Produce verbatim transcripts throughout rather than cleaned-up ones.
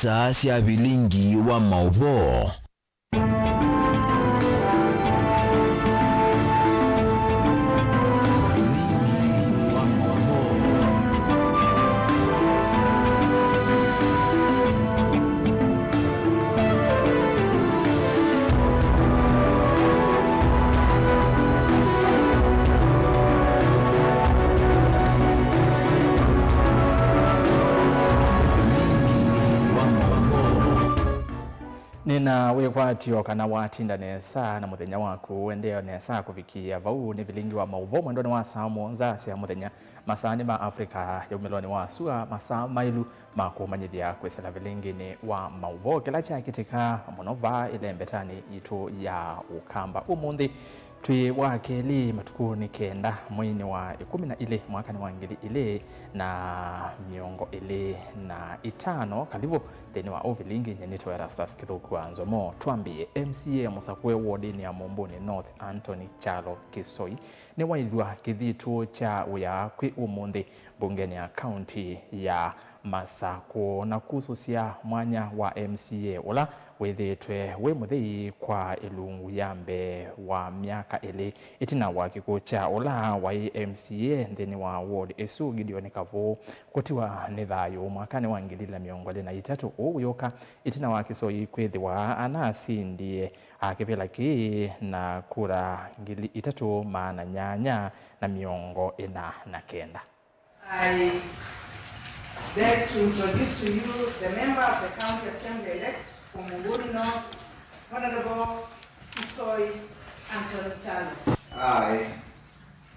Saa sya vilingi wa maũvoo. Vilingi wa maũvoo. Nĩna wĩkwatyo kana watinda nesa na mũthenya waku ũendee nesa kũvikĩĩa vau. Nĩ vilingi wa maũvoo mwendonĩ wa saa mũonza sya mũthenya, masaanĩ ma Africa ya umĩlonĩ wa sua, masaa maĩlu ma kũmanyĩthya kwĩsĩla vilinginĩ wa maũvoo. Kĩla kyakĩtĩka mũno vaa ĩlembetanĩ yitũ ya Ũkamba ũmũnthĩ, twĩ wa kelĩ matukũnĩ kenda mweinĩ wa ĩkũmi na ilĩ mwakanĩ wa ngili ilĩ na mĩongo ĩlĩ na itano. Kalivu nthĩnĩ wa ũvilingi. Nyie nĩtawa Erastus Kĩthũku wa Nzomo. Twambĩe. M C A mũsakũe wodinĩ ya Mũmbũnĩ North, Anthony Kyalo Kĩsoi, nĩwaĩthw'a kĩthitũ kya wĩa kwĩ ũmũnthĩ mbungenĩ ya kaunti ya Masakũ na kusũsya mwanya wa M C A ũla wĩthĩĩtwe wĩ mũthei kwa ĩlungu ya mbee wa myaka ĩlĩ ĩtina wa kĩkw'ũ kya ũla waĩ M C A nthĩnĩ wa ward ĩsu, Gideon Kavũũ, kũtiwa nĩ thayũ mwakanĩ wa ngili ilĩ na mĩongo ĩlĩ na itatũ. Ũu wĩũka ĩtina wa Kĩsoi kwĩthĩwa anasindie kĩvĩla kĩĩ na kura ngili itatũ maana nyanya na mĩongo ĩna na kenda. I beg to introduce to you the member of the County Assembly elect for Mumbuni North, Honorable Kisoi Anthony Kyalo. I,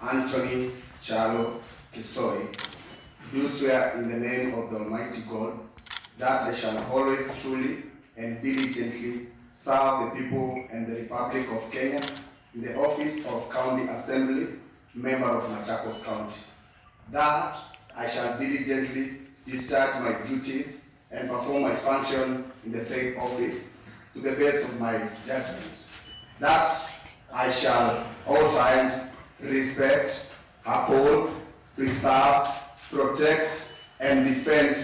Anthony Kyalo Kisoi, do swear in the name of the Almighty God that I shall always truly and diligently serve the people and the Republic of Kenya in the office of County Assembly Member of Machakos County, that I shall diligently discharge my duties and perform my function in the said office to the best of my judgment, that I shall all times respect, uphold, preserve, protect, and defend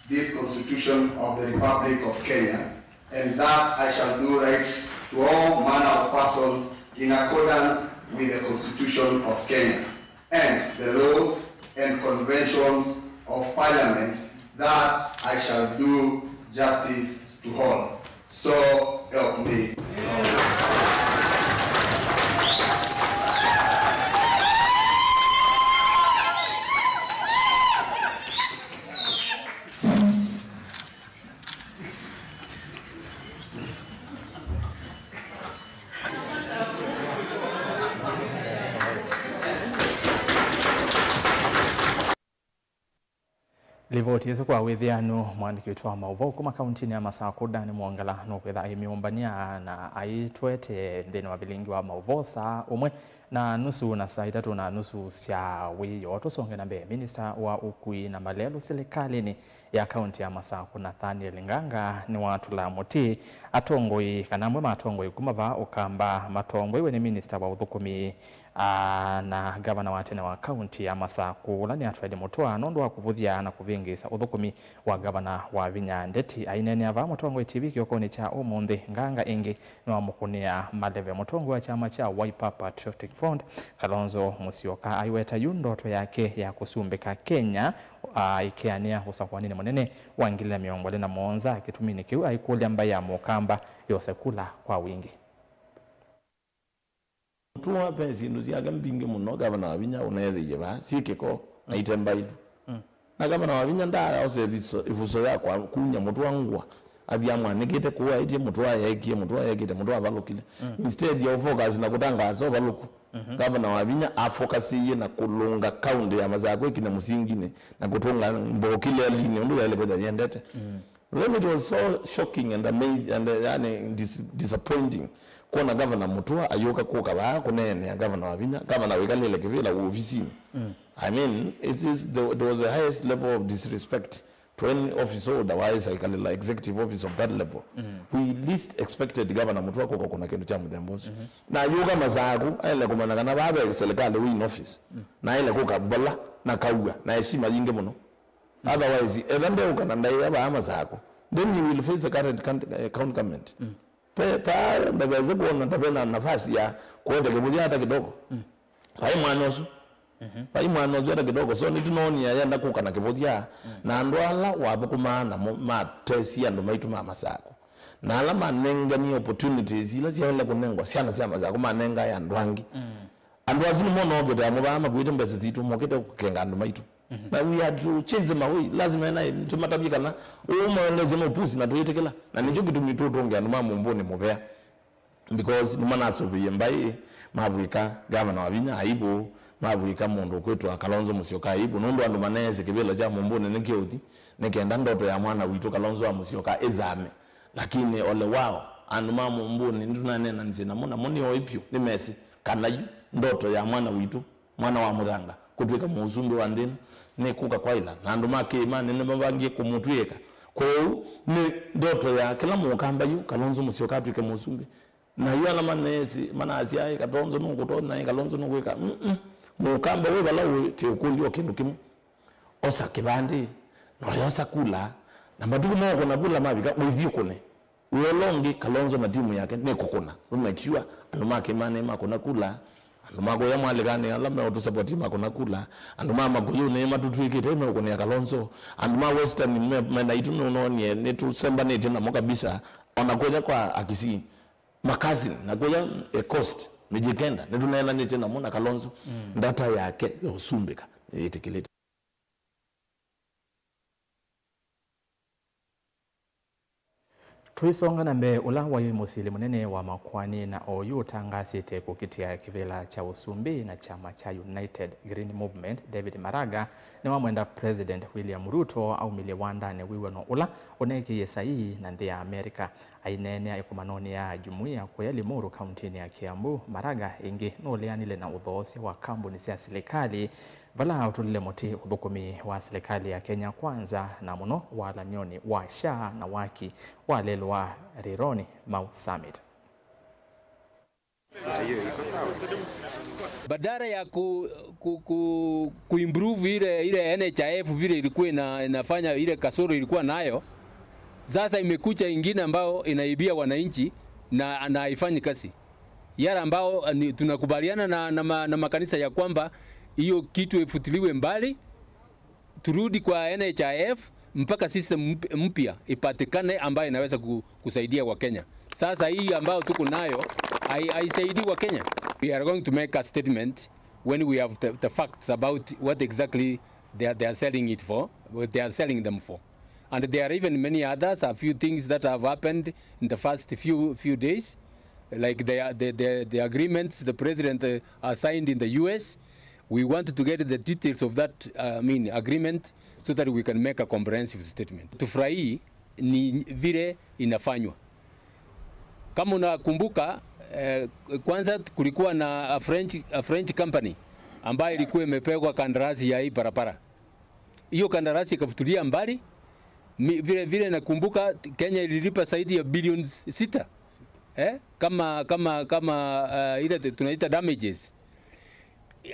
this Constitution of the Republic of Kenya, and that I shall do right to all manner of persons in accordance with the Constitution of Kenya and the laws and conventions of Parliament, that I shall do justice to all. So help me. Livoti ĩsu kwa wĩthĩanu, mũandĩki witũ wa maũvoo kuma kauntinĩ ya Masakũ, Dan Mwongela, nũkwĩtha aimĩũmbany'a na aitwete nthĩnĩ wa vilingi wa maũvoo saa ũmwe na nusu na saa itatũ na nusu sya wĩoo. Tũsonge na mbee. Minista wa ũkui na malelũ silikalĩnĩ ya kaunti ya Masakũ, Nathaniel Nganga, nĩwatũla mũtĩ atongoi kana amwe ma atongoi kuma vaa Ũkamba matongoiwe nĩ minista wa ũthũkũmi, aa, na ngavana wa tene wa kaunti ya Masakũ, ũla nĩ Atweli Mũtũa, nũndũ wa kũvũthya na kũvĩngĩĩsa ũthũkũmi wa ngavana Wavinya. Ndeti aineenea vaa Mũtongoi T V kĩokonĩ kya ũmũnthĩ, Nganga ĩngĩ nĩwamũkũnĩa maleve mũtongoi wa kyama kya Wiper Patriotic Front, Kalonzo Musyoka. Aiweta yu ndoto yake ya kũsumbĩka Kenya, aa, ĩkeanĩa ũsakũaninĩ mũnene wa ngili na mĩongo ĩlĩ na mũonza. Kĩtuminĩ kĩu, aikũlya mbaĩ ya Mũkamba yose kula kwa wingĩ. Mũtũa ve syĩndũ syake mbingĩ mũno Gavana Wavinya ũneethĩie vaa, syĩ kĩko na ite mbaĩlu. Mm. Na Gavana Wavinya ndaaose ĩvuso, ĩvuso ya kwa, kumya Mũtũa ngũa, athi amwanĩkĩte kũu aĩtye, Mũtũa yeekie, Mũtũa yeekĩte, Mũtũa avalũkile. Mm. Instead ya ũfocus na kũtangaasa ũvalũku, mhm, Gavana Wavinya afokasĩie na kũlũnga kaũntĩ ya Masakũ ĩkinye mũsinginĩ na kũtũnga mbokile alinĩ ũndũ yaĩle kwĩthwa yendete. Mm. Then it was so shocking and amazing and, uh, yani, dis-, disappointing kwona Gavana Mũtũa ayũka kũka vaa kũneenea Gavana Wavinya, Gavana wĩkalĩle kĩvĩla wovisinĩ. Mm. I mean, it is the, it was the highest level of disrespect to any office holder waĩsa ĩkalĩla executive office of that level. Mm. We least expected Gavana Mũtũa kũka kũna kĩndũ kya mũthemba ũsu. Mm-hmm. Na ayũka Masakũ, aĩle kũmanya kana vaa ve serikali wĩ in office. Mm. Na aĩle kũka mbola na kaua na heshima yingĩ mũno. Otherwise, etha ndeũka na ndaĩa vaa Masakũ, Then you will face the current coun- eh, county government. Mm. Pe- pa ndakaweze kuona ta vena nafasi ya kuete kĩvũthya hata kidogo. Mm. Vai mwana ũsu. Mhm. Vai mwana ũsu hata kidogo. So nĩtũnoonie ayenda kũka na kĩvũthya. Mm. Na andũ ala wathũkũmaa namo matesie andũ maitũ ma Masakũ. Na ala manenganie opportunities ila syaĩle kũnengwa syana sya Masakũ manengae andũ angĩ. Mm. Andũ asu nĩmo nookĩte amo vaa makuĩte mbesa sitũ, mokĩte kũkenga andũ maitũ. Mhm. Na we had to chase them away. Lazima ena tũmatavye kana ũũ maelesye no pusi na tũyĩtĩkĩla. Na nĩkyo kĩtumi tũtũnge andũ ma Mũmbũnĩ mũvea. Because nĩmanasũvĩie mbaĩ, mavwĩka gavana wa vinya aibu, mavwĩka mũndũ ũkwĩtwa Kalonzo Musyoka aibu, nũndũ andũ maneesĩ kĩvĩla kya Mũmbũnĩ nĩ kĩũthi, nĩ kenda ndoto ya mwana witũ Kalonzo wa Musyoka ĩzame. Lakini ole wao, andũ ma Mũmbũnĩ nĩtũnaneenanisye namo, namo nĩ oĩ vyũ, nĩmesĩ kana yu ndoto ya mwana witũ, mwana wa Mũthanga, kũtw'ĩka mũsumbĩ wa nthĩ ĩno, nĩ kũka kwaĩla, na andũ ma kĩĩmanĩ nĩmavangie kũmũtw'ĩĩka. Kwoou nĩ ndoto ya kĩla Mũkamba yu, Kalonzo Musyoka atw'ĩke mũsumbĩ. Na yu ala maneesĩ, manasya, "Ĩ, Kalonzo nũkũtonya, ĩ, Kalonzo nũkwĩka." Mm-mm. Mũkamba wĩ vala ũĩ, tĩ ũkũlyo kĩndũ kĩmwe. Osa kĩvandĩ, na ũyosa kula, na matukũ ma ũkũna kula mavika, ũithi ũkũne. Wĩ ũla ũngĩ, Kalonzo na timu yake nĩ kũkũna. We make sure andũ ma Kĩĩmanĩ makũna kula, andũ ma kũya Mwalĩkanĩ ala meũtũsapoti makũna kula, andũ ma Makũyũnĩ matũtw'ĩkĩte meũkũnĩa Kalonzo, andũ ma Western me- mena itũ nũnoonie nĩtũsembanĩtye namo kabisa, ona kũya kwa Akisii. Makasini, na kũya, eh, Coast, Mijikenda, nĩtũneenanĩtye namo na Kalonzo, mm, ndata yake ya ũsumbĩka nĩyĩtĩkĩlĩte. Tũisonga na mbee, ũla waĩ mũsili mũnene wa makoani na oyu ũtangaasĩte kũkitĩa kĩvĩla kya ũsumbĩ na kyama kya United Green Movement, David Maraga, nĩwamwenda President William Ruto aumĩlye wandanĩ wĩw'ano ũla ũneekĩie saii na nthĩ ya Amerika. Aineenea ĩkomanonĩ ya jumuiya kũya Limuru, kauntinĩ ya Kiambu, Maraga ĩngĩ nũleanile na ũthoosya wa kambuni sya silikalĩ, vala ũtũlile mũtĩ ũthũkũmi wa silikalĩ ya Kenya Kwanza, na mũno walany'onĩ wa SHA na waki wa lelũ wa Rironi Mau Summit. Badala ya ku, ku, ku, kuimprove ile, ile N H I F vile ilikuwa ina, inafanya, ile kasoro ilikuwa nayo, sasa imekuja ingine ambayo inaibia wananchi na, na haifanyi kazi. Yale ambao, eh, ni, tunakubaliana na, na, ma, na makanisa ya kwamba hiyo kitu ifutiliwe mbali, turudi kwa N H I F mpaka system mp- mpya ipatikane ambayo inaweza ku- kusaidia Wakenya. Sasa hii ambayo tuko nayo hai- haisaidii Wakenya. We are going to make a statement when we have the, the facts about what exactly they are, they are selling it for, what they are selling them for. And there are even many others, a few things that have happened in the first few, few days, like the, the, the, the agreements the president, uh, has signed in the U S. We want to get the details of that, uh, I mean, agreement so that we can make a comprehensive statement. Tufurahii ni vile inafanywa. Kama unakumbuka, eh, kwanza kulikuwa na a French, a French company ambayo ilikuwa imepegwa kandarasi ya hii barabara. Hiyo kandarasi ikafutulia mbali. Mi- vile, vile nakumbuka, Kenya ililipa zaidi ya bilioni sita, eh? Kama, kama, kama, uh, ile tu- tunaita damages.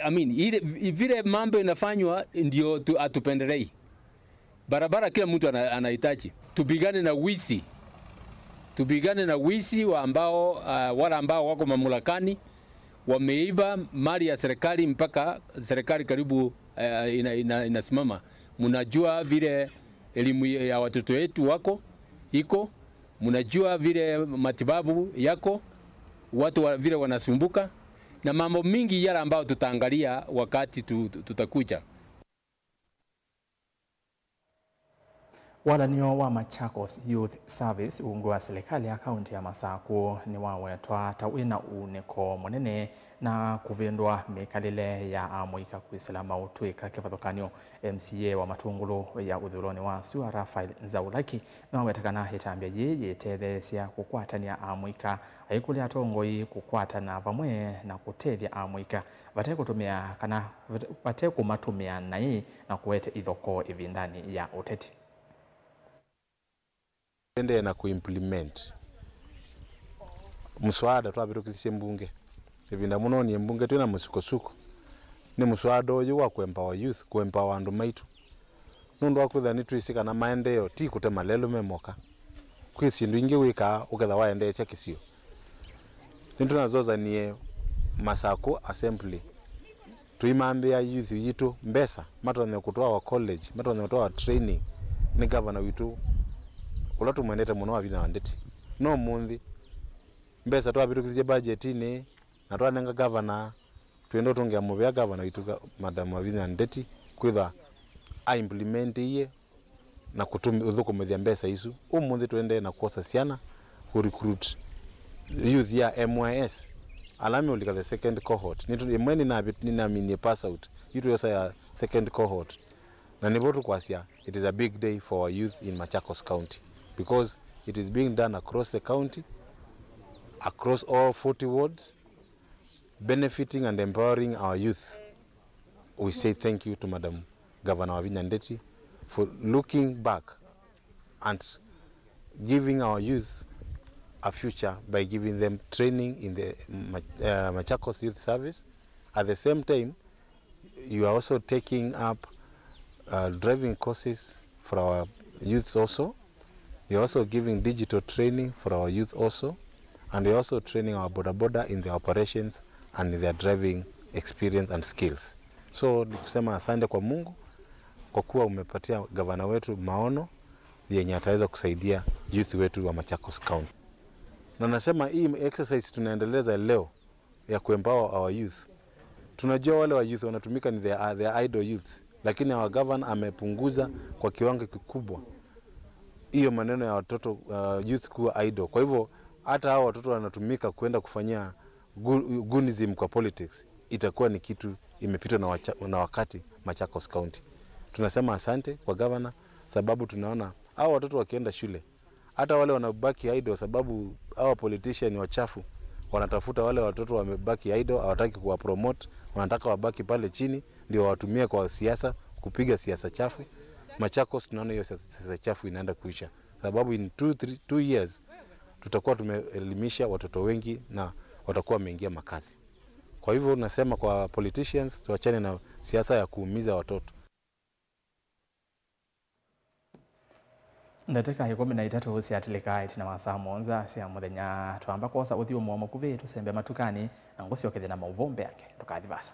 I mean, ile, vile mambo inafanywa ndio tu- hatupendelei. Barabara kila mtu ana- anahitaji. Tupigane na wizi. Tupigane na wizi wa ambao, uh, wale ambao wako mamlakani wameiba mali ya serikali mpaka serikali karibu, eh, ina- ina- inasimama. Mnajua vile elimu ya watoto wetu wako iko, mnajua vile matibabu yako, watu wa- vile wanasumbuka, na mambo mingi yale ambayo tutaangalia wakati tu- tu- tutakuja. Walanio wa Machakos Youth Service ungu wa silikalĩ ya kaunti ya Masakũ nĩwawetwa ta wĩna uunĩko mũnene na kũvĩndũa mĩkalĩle ya amũika kwĩsĩla maũtw'ĩka kĩvathũkany'o. M C A wa Matũngũlũ ya ũthũĩlonĩ wa sua, Raphael Nzaulaki, nĩwaweta kana ĩtambya yĩĩ yĩtetheesya kũkwatany'a amũika, aikũlya atongoi kũkwatana vamwe na kũtethya amũika vate kũtũmĩa kana vate kũmatũmĩa naĩ na kũete ithokoo ĩvindanĩ ya ũteti. Tũendee na kũ implement mũswada twavĩtũkĩthisye mbunge. Ĩvinda mũno nĩ mbunge twĩ na mũsukosuko nĩ mũswada ũyũ wa kũ empower youth, kũ empower andũ maitũ. Nũndũ wa kwĩthĩa nĩtwĩsĩ kana maendeeo ti kũtema lelũ me moka. Kwĩ syĩndũ ingĩ wĩkaa ũketha waendeesya kĩsio. Nĩtũnazozanie Masakũ Assembly, tũimambĩa youth yitũ mbesa, matonye kũtwawa college, matonye kũtwawa training nĩ gavana witũ ũla tũmwendete mũno, Wavinya wa Ndeti. No ũmũnthĩ, mbesa twavĩtũkĩthye budgetinĩ na twanenga gavana, twĩenda ũtũngĩa mũvea gavana witũ, ga-, Madam Wavinya Ndeti, kwĩthwa aimplementie na kũtũmi-, ũthũkũmĩthya mbesa isu. Ũmũnthĩ tũendee na kwosa syana, kũ recruit youth ya M Y S, ala meũlika the second cohort. Nĩtũ-, ĩmwe nĩnavĩ-, nĩnaminie pass out, yu tũyosa ya second cohort. Na nĩvo tũkwasya, it is a big day for our youth in Machakos County, because it is being done across the county, across all forty wards, benefiting and empowering our youth. We say thank you to Madam Governor Wavinya Ndeti for looking back and giving our youth a future by giving them training in the Ma-, uh, Machakos Youth Service. At the same time, you are also taking up, uh, driving courses for our youths also. You're also giving digital training for our youth also, and you're also training our boda boda in their operations and in their driving experience and skills. So, ni kusema asante kwa Mungu kwa kuwa umepatia gavana wetu maono yenye ataweza kusaidia youth wetu wa Machakos County. Na nasema hii exercise tunaendeleza leo ya kuempower our youth. Tunajua wale wa youth wanatumika ni the, they are idle youths, lakini our governor amepunguza kwa kiwango kikubwa hiyo maneno ya watoto, uh, youth kuwa idle. Kwa hivyo, hata hao watoto wanatumika kwenda kufanyia gu-, goonism kwa politics, itakuwa ni kitu imepitwa na wacha-, na wakati Machakos County. Tunasema asante kwa governor, sababu tunaona hao watoto wakienda shule, hata wale wanabaki idle, sababu hawa politician wachafu wanatafuta wale watoto wamebaki idle, hawataki kuwa promote, wanataka wabaki pale chini, ndio wawatumie kwa siasa, kupiga siasa chafu. Machakos tunaona hiyo siasa, siasa chafu inaenda kuisha, sababu in two, three, two years tutakuwa tumeelimisha watoto wengi na watakuwa wameingia makazi. Kwa hivyo nasema kwa politicians, tuachane na siasa ya kuumiza watoto. Ndatĩka ĩkũmi na itatũ syaatĩlĩka ĩtina wa saa mũonza sya mũthenya. Twamba kwosa ũthyũmũo mũkuvĩ, tũsembe matukanĩ, na ngũsyokethya na maũvoo mbeange. Ndũkathi vaasa.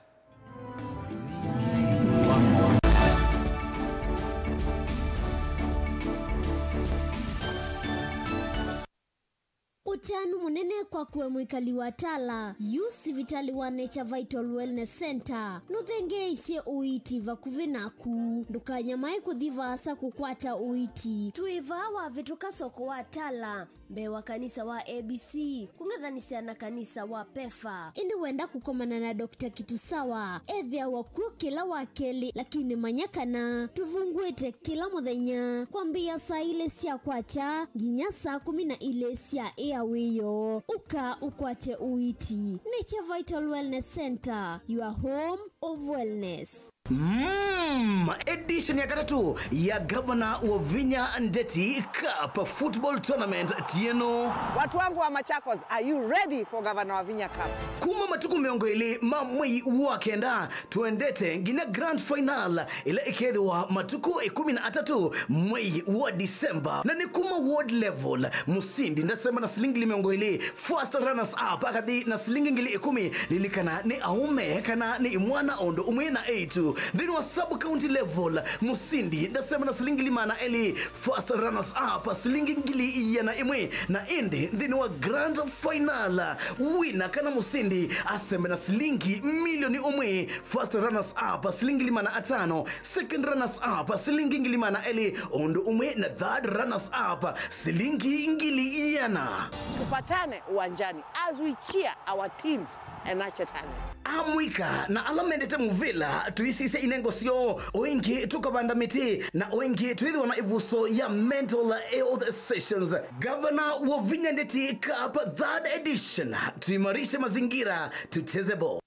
Ũtanu mũnene kwaku we mwĩkali wa Tala. Yu sivitalĩ wa Nature Vital Wellness Center nũthengeeisye ũiiti vakuvĩ naku. Ndũkanyamae kũthi vaasa kũkwata ũiiti. Twĩ vaa wavĩtũka soko wa Tala, mbee wa kanisa wa A B C, kũng'ethanĩsya na kanisa wa PEFA. Ĩndĩ wenda kũkomana na Doctor Kitusawa, ethĩawa kw'o kĩla wa kelĩ, lakini manya kana tũvungũĩte kĩla mũthenya kwambĩĩa saa ilĩ sya kwakya nginya saa kũmi na ilĩ sya ĩa wĩoo. Ũka ũkwate ũiiti. Nature Vital Wellness Center, your home of wellness. Mm, edition ya katatũ ya Governor Wavinya Ndeti Cup Football Tournament tieno. Watu wangu wa Machakos, are you ready for Governor Wavinya Cup? Kuma matukũ mĩongo ĩlĩ ma mwei wa kenda, twendete nginya grand final ĩla ĩkethĩwa matukũ ĩkũmi na atatũ mwei wa December. Na nĩ kuma ward level, mũsindi ndasema na silingi ngili mĩongo ĩlĩ, first runners up akathi na silingi ngili ĩkũmi. Lilikana nĩ aũme kana nĩ imwana o ũndũ ũmwe na eĩtu. Nthĩnĩ wa sub county level, mũsindi ndasema na silingi ngili maana elĩ, first runners up silingi ngili iana ĩmwe. Na ĩndĩ nthĩnĩ wa grand final, wina kana mũsindi asembe na silingi milioni ũmwe, first runners up silingi ngili maana atano, second runners up silingi ngili maana elĩ, o ũndũ ũmwe na third runners up silingi ngili iana. Tupatane uwanjani as we cheer our teams and nurture talent. Amũika na ala mendete mũvĩla, tũisisya inengo syoo, o ĩngĩ tũkavanda mĩtĩ, na o ĩngĩ twĩthĩwa na ĩvuso ya mental health sessions. Governor Wavinya Ndeti Cup third edition. Tuimarishe mazingira, tucheze ball.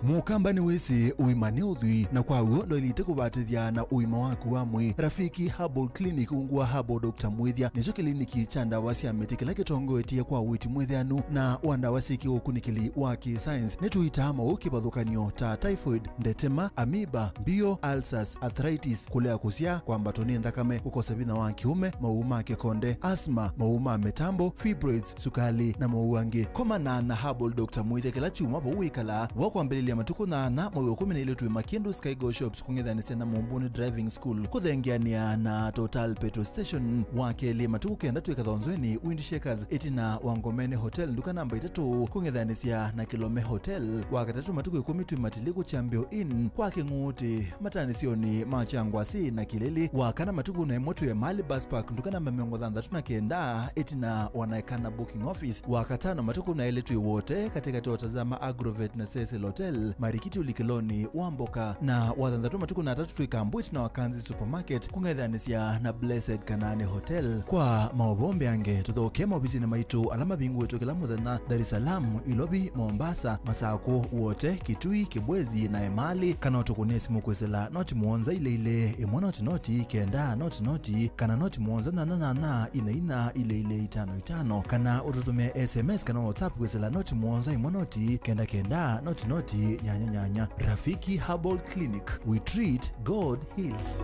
Mũkamba nĩwĩsĩ ũima nĩ ũthwii, na kwa w'o ndwaĩlĩte kũvatĩthya na ũima waku wa mwĩĩ. Rafiki Herbal Clinic ungu wa Herbal Doctor Mwĩthya nĩkyo kĩliniki kya ndawa sya mĩtĩ kĩla kĩtongoetye kwa ũiiti mwĩthĩanu na wa ndawa syĩ kĩũkunĩkĩli wa kĩ-science. Nĩtũitaa maũũ kĩvathũkany'o ta typhoid, ndetema, amoeba, mbio, ulcers, arthritis, kũlea kũsyaa, kwambatwa nĩ nthakame, kũkosa vinya wa kĩũme, maũũ ma kĩkonde, asthma, maũũ ma mĩtambo, fibroids, sukali, na maũũ angĩ. Komana na Herbal Doctor Mwĩthya kĩla kyumwa vau wĩkalaa, wa kwambĩlĩlya matukũ nyanya mwei wa ĩkũmi na ilĩ twĩ Makindu Skygo Shops kũng'ethanĩsya na Mumbuni Driving School, kũthengeanĩa na Total Petrol Station, wa kelĩ matukũ kenda twĩ Kathonzweni Wind Shakers ĩtina wa Ngomeni Hotel nduka namba itatũ kũng'ethanĩsya na Kilome Hotel, wa katatũ matukũ ĩkũmi twĩ Matiliku Champion Inn kwa Kĩng'ũtĩ, matanĩsyonĩ ma Kyangwasi na Kĩlĩlĩ, wa kana matukũ na ĩmwe twĩ Emali Bus Park nduka namba mĩongo thanthatũ na kenda ĩtina wa Naekana Booking Office, wa katano matukũ na elĩ twĩ Wote katĩkatĩ wa Tazama Agrovet na Cecil Hotel, Marikiti ũlikĩlonĩ wa Mboka, na wa thanthatũ matukũ na atatũ twĩ Kambu ĩtina wa Kanzi Supermarket kũng'ethanĩsya na Blessed Kanaani Hotel. Kwa maũvoo mbeange, tũthokee maovisinĩ maitũ ala mavingũĩtwe kĩla mũthenya Dar es Salaam, Ilovi, Mombasa, Masakũ, Wote, Kitui, Kibwezi na Emali, kana ũtũkũnĩe simũ kwĩsĩla noti mũonza ilĩ ilĩ, ĩmwe noti noti, kenda noti noti, kana noti mũonza nyanya nyanya, ina ina, ilĩ ilĩ, itano itano, kana ũtũtũmĩe S M S kana WhatsApp kwĩsĩla noti mũonza ĩmwe noti, kenda kenda, noti noti, nyanya nyanya. Rafiki Herbal Clinic, we treat, God heals.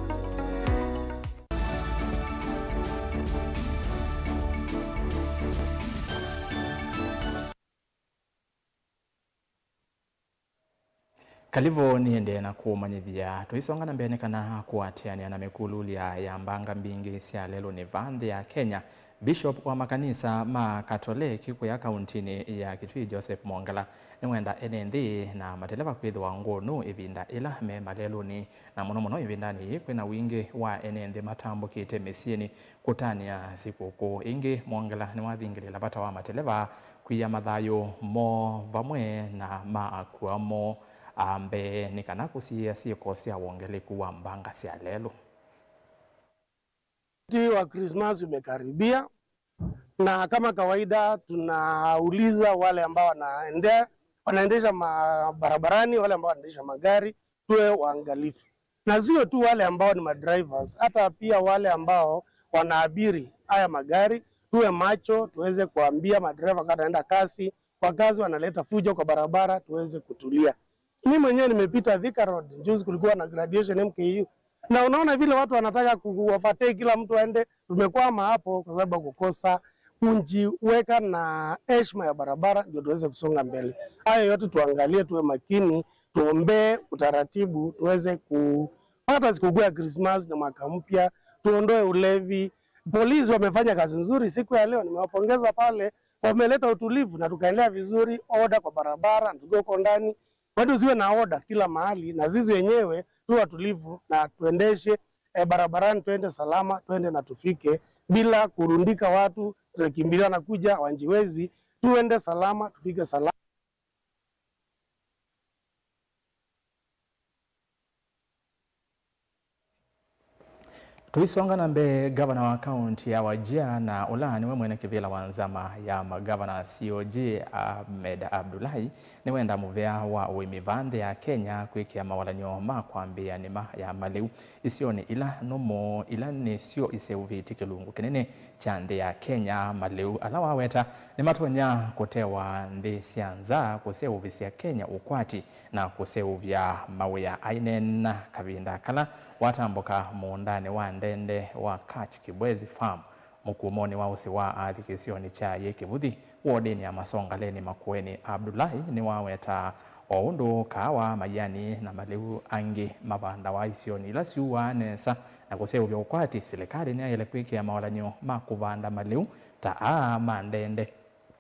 Kalivũ nĩendee na kũmanyĩthya. Tũisonga na mbee nĩ kana kũatĩanĩa na mĩkululya ya mbanga mbingĩ sya lelũnĩ vaa nthĩ ya Kenya, Bishop wa makanisa ma Katoleki kũya kauntinĩ ya Kitui Joseph Mwongela nĩwenda ene nthĩ na mateleva kwĩthĩwa ngũnũ ĩvinda ĩla me malelũnĩ, na mũno mũno ĩvindanĩ yĩĩ kwĩna wingĩ wa ene nthĩ matambũkĩte mĩsyĩnĩ kũtanĩa sikũkũ. Ĩngĩ, Mwongela nĩwathingĩlĩla vata wa mateleva kwia mathayũ moo vamwe na ma akua moo a mbee nĩ kana kũsiĩĩa syĩko sya wongeleku wa mbanga sya lelũ. Wakati wa Krismasi umekaribia, na kama kawaida tunauliza wale ambao wanaende-, wanaendesha mabarabarani, wale ambao wanaendesha magari, tuwe waangalifu, na sio tu wale ambao ni madrivers, hata pia wale ambao wanaabiri haya magari, tuwe macho, tuweze kuambia madereva wakati wanaenda kazi, kwa kazi wanaleta fujo kwa barabara, tuweze kutulia. Mimi mwenyewe nimepita Thika Road juzi, kulikuwa na graduation M K U, na unaona vile watu wanataka ku-, overtake kila mtu aende. Tumekwama hapo kwa sababu ya kukosa kujiweka na heshima ya barabara, ndio tuweze kusonga mbele. Hayo yote tuangalie, tuwe makini, tuombee utaratibu, tuweze ku-, hata sikukuu ya Krismasi na mwaka mpya, tuondoe ulevi. Polisi wamefanya kazi nzuri siku ya leo, nimewapongeza pale, wameleta utulivu na tukaendelea vizuri, order kwa barabara, tukiwa huko ndani. Watu usiwe na order kila mahali, na sisi wenyewe tuwe watulivu na tuendeshe, eh, barabarani, tuende salama, tuende na tufike bila kurundika watu, tunakimbilia na kuja wanjiwezi, tuende salama, tufike salama. Tũisonga na mbee, ngavana wa kaunti ya Wajir na ũla nĩwe mwene kĩvĩla wa nzama ya magavana C O G, Ahmed Abdullahi, nĩwenda mũvea wa ũĩmi vaa nthĩ ya Kenya kwĩkĩa mawalany'o ma kwambĩĩa nĩma ya malĩu isionĩ ila nũmũ, ila nĩsyo iseũvĩtye kĩlungu kĩnene kya nthĩ ya Kenya. Malĩu ala waweta nĩmatonya kũtewa nthĩ sya nza kũseũvĩsya Kenya ũkwati na kũseũvya mawĩa. Aineena kavinda kala watambũka mũũndanĩ wa ndende wa Kach Kibwezi Farm mũkumonĩ wa ũsĩ wa athi kĩsionĩ kya Yĩkĩvuthi, wodinĩ ya Masongaleni Makueni, Abdullahi nĩwawetaa o ũndũ kaawa, maiani na malĩu angĩ mavandawa isionĩ ila syuaa nesa na kũseũvya ũkwati, silikalĩ nĩyaĩle kwĩkĩa mawalany'o ma kũvanda malĩu ta aa ma ndende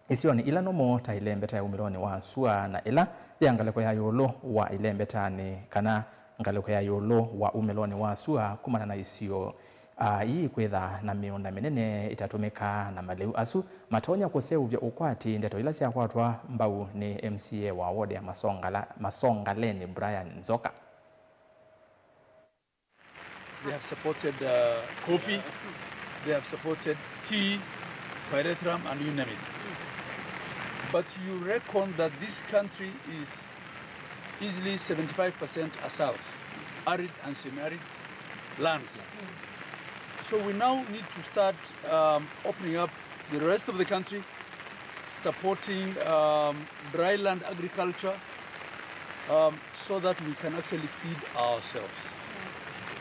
isionĩ ila nũmũ ta ĩlembeta ya umĩlonĩ wa sua na ĩla ya ngalĩko ya ĩũlũ wa ĩlembetanĩ kana ngalĩko ya ĩũlũ wa umĩlonĩ wa sua kumana na isio, aa, ii kwĩtha na mĩũnda mĩnene ĩtatũmĩkaa, na malĩu asu matonya kũseũvya ũkwati, ndeto ila syakwatwa mbau nĩ M C A wa ward ya Masongala-, Masongaleni, Brian Nzoka. They have supported, uh, coffee, they have supported tea, pyrethrum, and you name it. But you reckon that this country is Easily seventy-five percent are south, arid and semi-arid lands. So we now need to start um, opening up the rest of the country, supporting um, dry land agriculture, um, so that we can actually feed ourselves.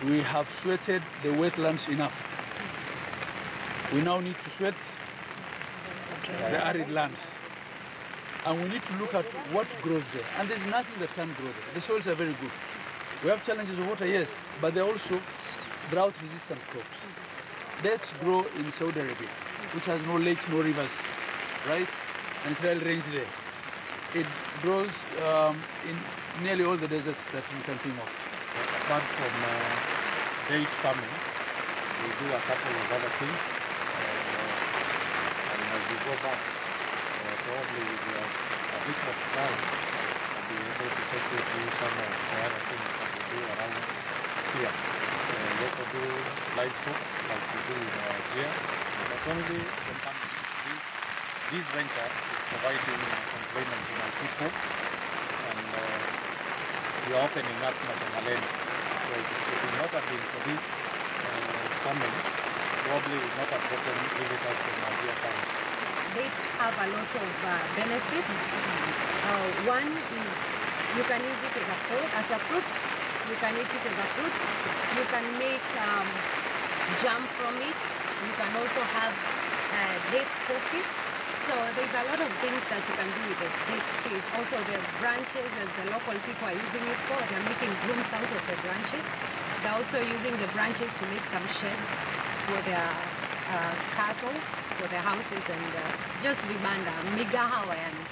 We have sweated the wetlands enough. We now need to sweat the arid lands. And we need to look at what grows there. And there's nothing that can grow there. The soils are very good. We have challenges of water, yes, but they're also drought-resistant crops. Dates grow in Saudi Arabia, which has no lakes, no rivers, right? And it really rains there. It grows um, in nearly all the deserts that you can think of. Apart from uh, date farming, we do a couple of other things. Uh, and as you go back, uh, probably with your, a bit of time, I'll be able to take you through some of the other things that we do around here. Uh, we also do livestock, like we do in uh, Jia. Not only the farming, this, this venture is providing uh, employment to my people, and uh, we are opening up Masomaleni. Because if it would not have been for this uh, farming, probably we would not have gotten visitors from our dear country. Dates have a lot of uh, benefits. Uh, one is you can use it as a, fru- as a fruit. You can eat it as a fruit. You can make um, jam from it. You can also have uh, dates coffee. So there's a lot of things that you can do with the date trees. Also the branches, as the local people are using it for, they're making brooms out of the branches. They're also using the branches to make some sheds for their uh, cattle, for their houses, and uh, just vibanda, migahawa yani.